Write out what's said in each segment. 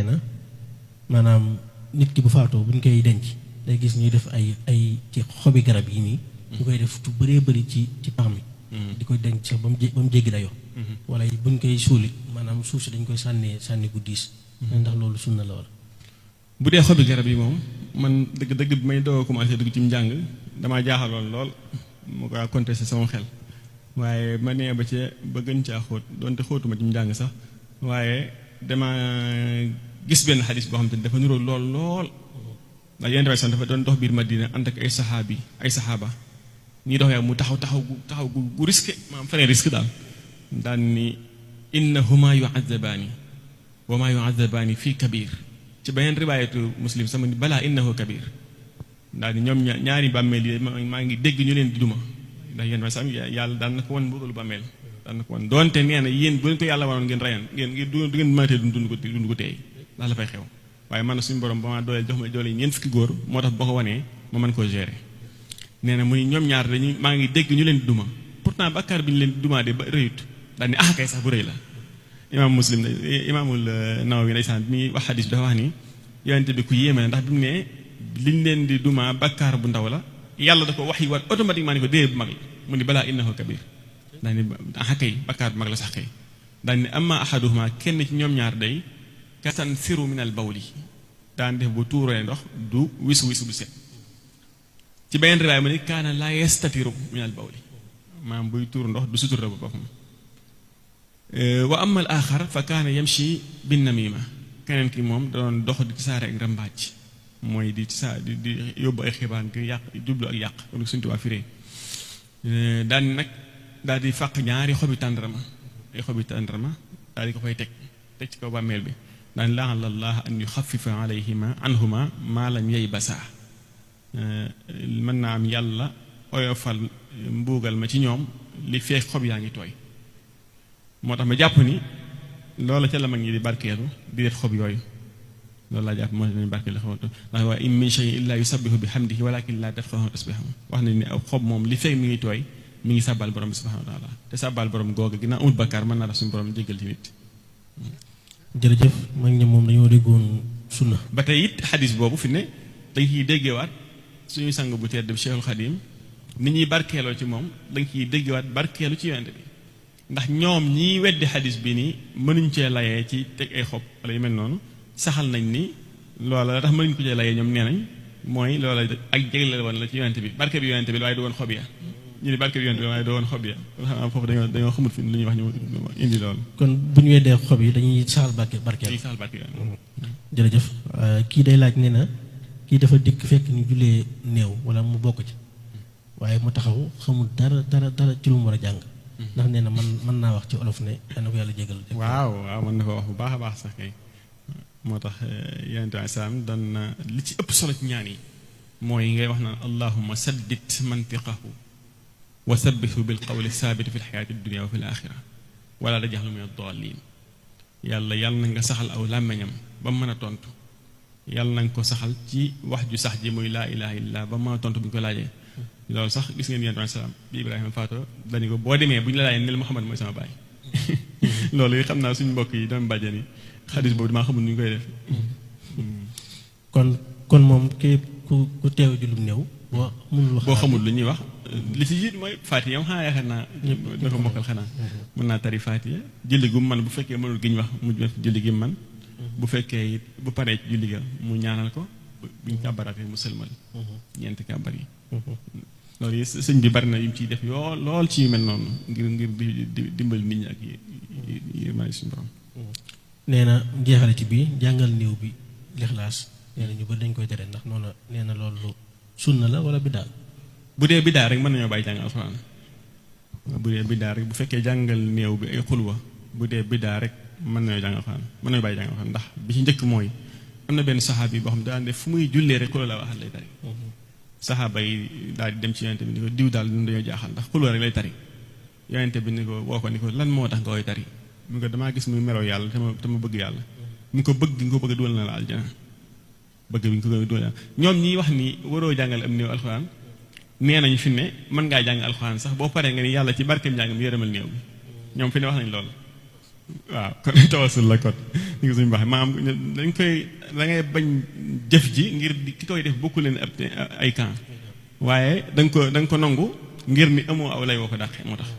na maanaam nit ki bu faatoo buñ koy denc day gis ñuy def ay ci xobi garab yi nii ñu koy def tu bëree bëri ci pax mi di koy denc sax ba mu jéggi dayoo wala buñ koy suuli maanaam suuf si dañ koy sànni gu diis ndax loolu sunna la wala bu dee xobi garab yi moom man dëgg bi may doo commencé dugg ci njàng damaa jaaxaloon lool mu ko contesté sama xel waaye ma nee ba gën caa xóot doonte xóotuma ci njàng sax waaye dama gis benn xadis boo xam te ne dafa niróo lool ndax yenn way sax dafa doon dox biir Madina ànd ak ay saxaaba ñuy dox yaa mu taxaw gu risqué maanaam feneen risque daal ni innahuma yu'azzabaani wa ma yu'azzabaani fii kabir ci beneen riwaayatu muslim sama ni balaa innahu kabir daal ni ñoom ñaari bàmmeel yi maa ngi dégg ñu leen di duma ndax yéen sax yàlla daan na ko wan mbugalu bàmmeel daan na ko wan doonte nee na yéen bu leen ko yàlla wanoon ngeen rayan ngeen du ngeen mënatee dund ko teey ndax la fay xew waaye man na suñu borom ba ma dooleel jox ma doole yi ñeent fukki góor moo tax boo ko wanee ma mën koo gérer nee na muy ñoom ñaar dañuy maa ngi dégg ñu leen di duma pourtant bàkkaar bi ñu leen di dumaa de ba rëyut daal ni kay sax bu rëy la imaamul Nawawi ndeysaan bi muy wax xadis bi dafa wax ni yonente bi ku yéeme la ndax bi mu ne liñ leen di duma bàkkaar bu ndaw la yàlla da ko wax yi war automatiquement ni ko dee bu mag la mu ni balaa innahu kabir daal ni kay bàkkaar bu mag la sax kay daal ni amma ahaduhuma kenn ci ñoom ñaar day kastansiru min al bawli daan def bu tuuree ndox du wisu du set ci beneen riwaay ma ni kaana laa yastatiru min al bawli maanaam buy tuur ndox du sutura ba boppam wa amma al axar fa kaana yamshi bin namima keneen ki moom da doon dox di tisaare ak rambaaj mooy di yóbbu ay xibaar ngir yàq jublu ak yàq kon suñu tubaab firee daan nag daal di fàq ñaari xobi tàndarma daal di ko fay teg ci kaw bàmmeel bi daan laala allah an yuxafifa anhuma maa lam yey basa mën naa am yàlla oyofal mbuugal ma ci ñoom li feek xob yaa ngi tooy moo tax ma jàpp ni loola ca la mag ñi di barkeelu di def xob yooyu loolu laa jàpp moo tax ñu barkeelu xob ndax waa in min shay'in illa yusabbihu bi hamdihi walakin la tafqahuna tasbihahum wax nañ ni aw xob moom li feek mi ngi tooy mi ngi sàbbaal borom bi subhanahu wa taala te sàbbaal borom googu ginnaaw amul bakkaar mën naa def suñu borom jéggal ci nit jërëjëf mag ñi moom dañoo déggoon sunna ba tey it xadis boobu fi ne dañ ciy déggewaat suñuy sang bu tedd bi Cheikhul Khadim ni ñuy barkeeloo ci moom dañ ciy déggewaat barkeelu ci yonent bi ndax ñoom ñiy weddi xadis bi nii mënuñ cee layee ci teg ay xob wala yu mel noonu saxal nañ ni loola la tax mënuñ ko cee layee ñoom nee nañ mooy loola ak jégleel woon la ci yonent bi barke bi yonent bi waaye du woon xob ya ñu ni barke bi yonent bi waaye du woon xob ya xam foofu dañoo xamul fi lu ñuy wax ñu indi loolu kon bu ñu weddee xob yi dañuy saxal barkeel jërëjëf kii day laaj nee na kii dafa dikk fekk ni jullee néew wala mu bokk ci waaye mu taxaw xamul dara ci lu mu war a jàng ndax nee na mën naa wax ci olof ne dana ko yàlla jégal waaw mën na ko wax bu baax a baax sax kay moo tax yonent bi salaam dan na li ci ëpp solo ci ñaan yi mooy ngay wax naan allahumma saddit mantiqahu wa sabbithu bil qawli saabiti fi lxayaati dunia wa fi l axira wala taj'alhu min ad-dallin yàlla na nga saxal aw làmmeñam ba mu mën a tontu yàlla na nga ko saxal ci wax ju sax ji muy laa ilaha illallah ba mu mën a tontu bu ñu ko laajee loolu sax gis ngeen yonent bi salaam bi Ibrahima faatoo dañu ko boo demee bu ñu la laajee nel Muhammad mooy sama baay loolu yi xam naa suñu mbokk yi doon bàjjani xadis boobu damaa xamul nu ñu koy def kon moom képp ku teew julum néew boo xamul lu ñuy wax li ci jiit mooy Faatiha am xanaa yaakaar naa da ko mokkal xanaa mën naa tari Faatiha julli gu man bu fekkee mënul gi ñu wax mu def julli gi man bu fekkee it bu paree ci julli ga mu ñaanal ko buñ kàbbaraatee mu sëlmal ñeenti kàbbar yi loolu yi sëñ bi bari na yu mu ciy def lool ci yu mel noonu ngir di dimbali nit ñi ak yi may suñu borom nee na jeexale ci bii jàngal néew bi lixlaas nee na ñu bari dañ koy tere ndax noonu nee na loolu sunna la wala biddaa bu dee biddaa rek mën nañoo bàyyi jàng alxuraan bu dee biddaa rek bu fekkee jàngal néew bi ay xulwa bu dee biddaa rek mën nañoo jàng alxuraan mën nañoo bàyyi jàng alxuraan ndax bi ci njëkk mooy am na benn saxaaba yi boo xam ne daan def fu muy jullee rek xulwa la waxal lay tari saxaaba yi daal di dem ci yonente bi ni ko diw daal ñun dañoo jaaxal ndax xulwa rek lay tari yonente bi ni ko woo ko ni ko lan moo tax nga koy tari mu ko damaa gis muy meroo yàlla te ma bëgg yàlla mu ko bëgg nga ko bëgg dugal na la aljana bëgg bi nga ko bëgg dugal ñoom ñi wax ni waroo jàngal am néew alxuraan nee nañu fi ne mën ngaa jàng alxuraan sax boo paree nga ni yàlla ci barkeem njàng mi yërëmal néew bi ñoom fi ne wax nañ loolu waaw kon tawasul la kon ni ko suñu baax maanaam dañ koy da ngay bañ jëf ji ngir ki koy def bokku leen ay camp waaye da nga ko nangu ngir ni amoo aw lay woo ko dàqee moo tax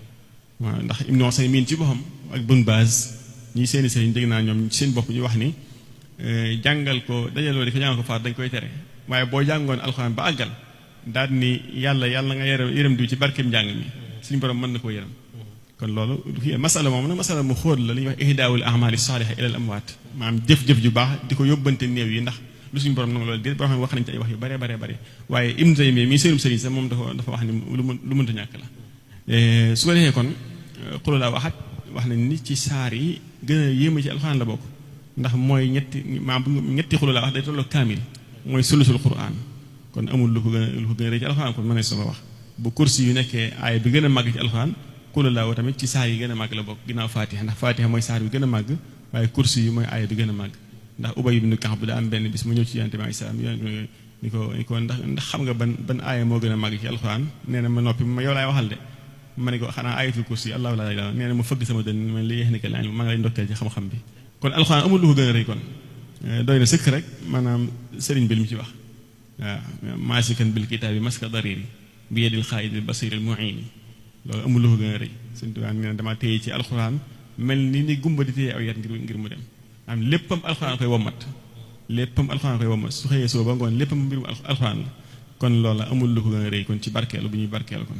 waaw ndax Ibnu Usaymin ci boppam ak Ibn Baaz ñi seeni sëriñ dégg naa ñoom seen bopp ñu wax ni jàngal ko dajaloo di ko jàngal ko faat dañ koy tere waaye boo jàngoon alxuraan ba àggal daal ni yàlla nga yërëm diw ci barkeem njàng mi suñu borom mën na koo yërëm kon loolu masala moom nag masala mu xóot la li ñuy wax ihdaawul a'maali saaliha ilal amwaat maanaam jëf-jëf ju baax di ko yóbbante néew yi ndax lu suñu borom nag loolu déet boo xam ne wax nañ ci ay wax yu bare bare bare waaye Ibnu Taymiyya mii seenum sëriñ sax moom dafa wax ni lu mënta ñàkk la su ko defee kon qul huwallaahu ahad wax nañ ni ci saar yi gën a yéema ci alxuraan la bokk ndax mooy ñetti qul huwallaahu ahad day tolloo kaamil mooy sulusul quraan kon amul lu ko gën a rëy ci alxuraan kon mën nañ soo ko wax bu kursi yu nekkee aaya bi gën a màgg ci alxuraan qul huwallaahu tamit ci saar yi gën a màgg la bokk ginnaaw Faatiha ndax Faatiha mooy saar bi gën a màgg waaye kursi yi mooy aaya bi gën a màgg ndax Ubay ibn Ka'b daa am benn bis mu ñëw ci Yonent bi alayhi salaam ni ko ndax xam nga ban aaya moo gën a màgg ci alxuraan nee na ma noppi ma yow laay waxal de ma ne ko xanaa ayatul kursi allahu laa ilaaha nee na ma fëgg sama dënn ma li yeex ni que maa ngi lay ndokkeel ci xam-xam bi kon alxuraan amul lu ko gën a rëy kon doy na sëkk rek maanaam sëriñ bi li mu ci wax waaw maasikan bil kitaabi maska dariri bi yadil xaayidil basiril muini loolu amul lu ko gën a rëy Sëriñ Tuubaa nee na dama téye ci alxuraan mel ni gumba di téye aw yat ngir mu dem am léppam alxuraan koy wommat su xëyee soo ba ngoon léppam mbirum alxuraan la kon loola amul lu ko gën a rëy kon ci barkeelu bu ñuy barkeelu kon